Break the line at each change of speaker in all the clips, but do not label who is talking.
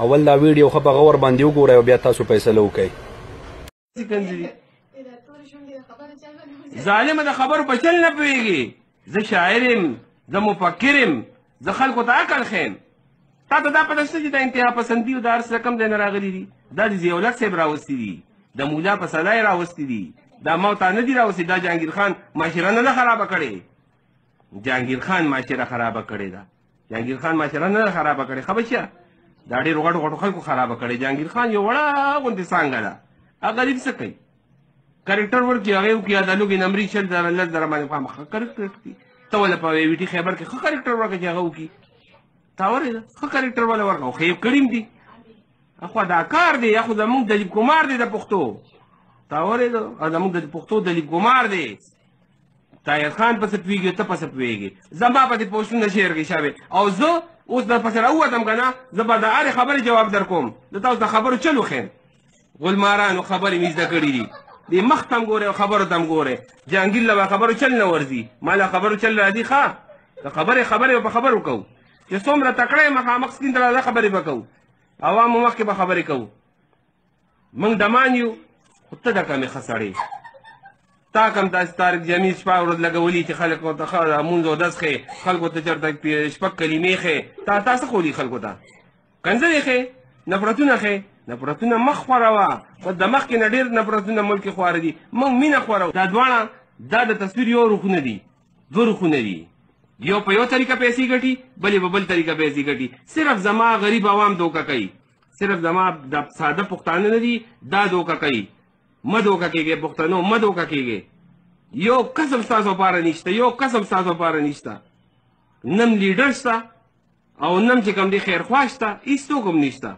اول دا ویډیو ښه په غور باندې وګورئ او بیا تاسو فیصله وکړئ.
ظالمه د خبرو په چل نه پوهېږي. زه شاعر یم، زه مفکر یم، زه خلکو ته عقل ښیم. تا ته دا پته شته چې دا انتها پسندي او دا هر څه کوم ځای نه راغلي دي؟ دا د ضیاءالحق صاحب راوستي دي، د مولا په سلا یې راوستي دي، دا ما تا نه دي راوستي. دا جهانګیر خان معاشره نه ده خرابه کړې، جهانګیر خان معاشره خرابه کړې ده، جهانګیر خان معاشره نه ده خرابه کړې. ښه بچیه، دا ډېرو غټو غټو خلکو خرابه کړې. جهانګیر خان یو وړه غوندې څانګه ده، هغه غریب څه کوي؟ کرکټر ورکړي، هغه یې وکړي، دا لوګې نمرې 20,000 10,000 باندې خامخا کرکټر کړي. ته وله په وي ټي خیبر کې ښه کرکټر ورکړه چې هغه وکړي. تا ورېده ښه کرکټر وله ورکړه، خو ښه یې کړي هم دي. اخوا دا کار دی، اخو زموږ دلیپ کمار دی د پښتو. تا ورېده زموږ د پښتو دلیپ کمار دی. طاهر خان په څه پوهېږي، ته په څه پوهېږي؟ زما په دې پوسټونه شعر کې شوی او زه اوس در پسې راووتم که نه، زه به د هرې خبرې جواب در کوم. زه تاسو د خبرو چل وښیم. غلمارانو خبرې مې زده کړې دي. دې مخ ته هم ګورې او خبرو ته هم ګورې. جهانګیر له به خبرو چل نه ورځي، ما له خبرو چل راځي. ښه د خبرې خبرې به په خبرو کوو، چې څومره تکړه یې مخامخ سکرین ته راځه خبرې به کوو، عوامو مخکې به خبرې کوو. موږ ډمان یو، خو ته د کمې ښه سړی. تا کوم داسې طارق جمیل شپه ورځ لګولي چې خلکو ته ښه لمونځ اودس ښیې، خلکو ته چېرته شپږ کلمې ښیې. تا څه ښولي خلکو ته؟ کنځلې ښیې، نفرتونه ښیې. نفرتونه مه خوروه، خو د مخکې نه ډېر نفرتونه ملک کې خواره دي. موږ مینه خورو. دا دواړه دا د تصویر یو رخونه دي، دوه رخونه دي. یو په یو طریقه پیسې ګټي، بل یې په بل طریقه پیسې ګټي. صرف زما غریب عوام دوکه کوي، صرف زما د ساده پښتانه نه دي دا دوکه کوي. مه دوکه کېږئ پښتنو، مه دوکه کېږئ. یو قسم ستاسو لپاره نشته، یو قسم ستاسو لپاره نشته. نم لیډر شته او نم چې کوم دی خیرخواه شته، هېڅوک هم نشته.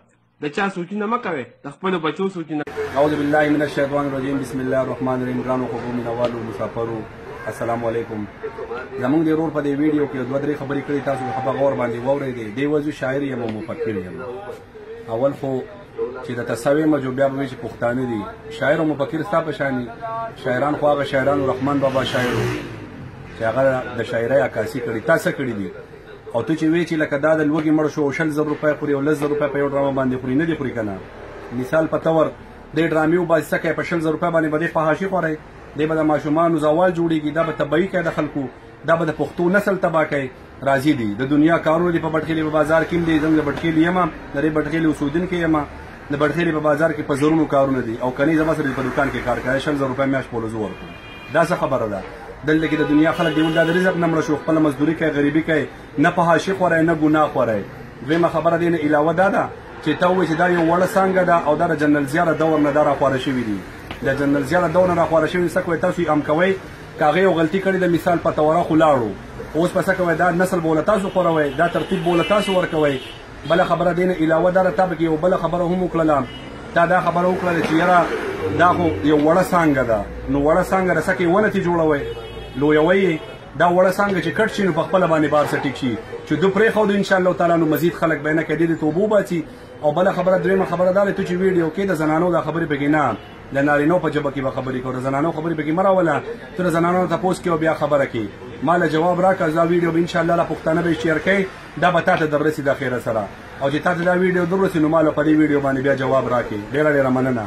د چا سوچونه مه کوئ، د خپلو بچو سوچونه.
اعوذ بالله من الشیطان الرجیم، بسم الله الرحمن الرحیم. ګرانو خوږو مینهوالو مسافرو، السلام علیکم. زمونږ د ورور په دې ویډیو کې دوه درې خبرې کړې، تاسو ښه په غور باندې واورېدې. دی وایي زه شاعر یم او مفکر یم. اول خو چې د تسوی مجو بیا به وي چې پښتانه دي. شاعر او مفکر ستا په شان دي. شاعران خو هغه شاعرانو، رحمان بابا شاعر و چې هغه د شاعرۍ عکاسي کړې، تا څه کړي دي؟ او ته چې وایې چې لکه دا د لوږې مړ شو او 20,000 روپۍ خوري او 10,000 روپۍ په یو ډرامه باندې خوري، نه دي خوري که نه؟ مثال په تور دې ډرامې وباسي، څه کوې په 20,000 روپۍ باندې به دې فحاشي خورئ، دې به د ماشومانو زوال جوړېږي، دا به تباهي کوي د خلکو، دا به د پښتو نسل تباه کوي. راضي دي د دنیا کارونه دي په بټخېلې په بازار کې هم دي. زموږ د بټخېلې یم، د دې بټخېلې اوسېدونکی یم. د بټخېلې په بازار کې په زرونو کارونه دي او کني زما سره په دکان کې کار کوي، 20,000 روپۍ میاشت په ورځ ورکوم. دا څه خبره ده؟ دلته کې د دنیا خلک دی ول دا د رزق نه مړه شو، خپله مزدوري کوي، غریبي کوي، نه فحاشي خورئ نه ګناه خورئ. دویمه خبره دې نه علاوه دا ده چې ته ووایې چې دا یو وړه څانګه ده او دا د جنرال ضیا د دور نه دا راخواره شوي دي، د جنرال ضیا د دور نه راخواره شوي. څه کوئ تاسو یې ام کوئ؟ که هغې یو غلطي کړې ده مثال په توره خو لاړو، اوس به څه کوئ؟ دا نسل به له تاسو خوروئ، دا ترتیب به له تاسو ورکوئ. بله خبره دې نه علاوه دا ده، تا پکې یو بله خبره هم وکړله. تا دا خبره وکړله چې یاره دا خو یو وړه څانګه ده، نو وړه څانګه ده څه کوې؟ ونه ترې جوړوئ، لویوئ یې. دا وړه څانګه چې کټ شي نو په خپله باندې بار څه ټیک شي، چې دوی پرېښودو ان شاء الله تعالی نو مزید خلک به نه کوي، دې توبه وباسي. او بله خبره درېیمه خبره دا ده، ته چې ویډیو کې د زنانو دا خبرې پکې نه، د نارینو په ژبه کې به خبرې کوو، د زنانو خبرې پکې مه راوله. ته د زنانو تپوس کوې او بیا خبره کوې. ما له جواب راکړه، دا ویډیو به ان شاء الله له پښتانه به یې شیر کوي، دا به تا ته دررسي د خیره سره. او چې تا ته دا ویډیو دررسي نو ما له په دې ویډیو باندې بیا جواب راکړې. ډېره ډېره مننه.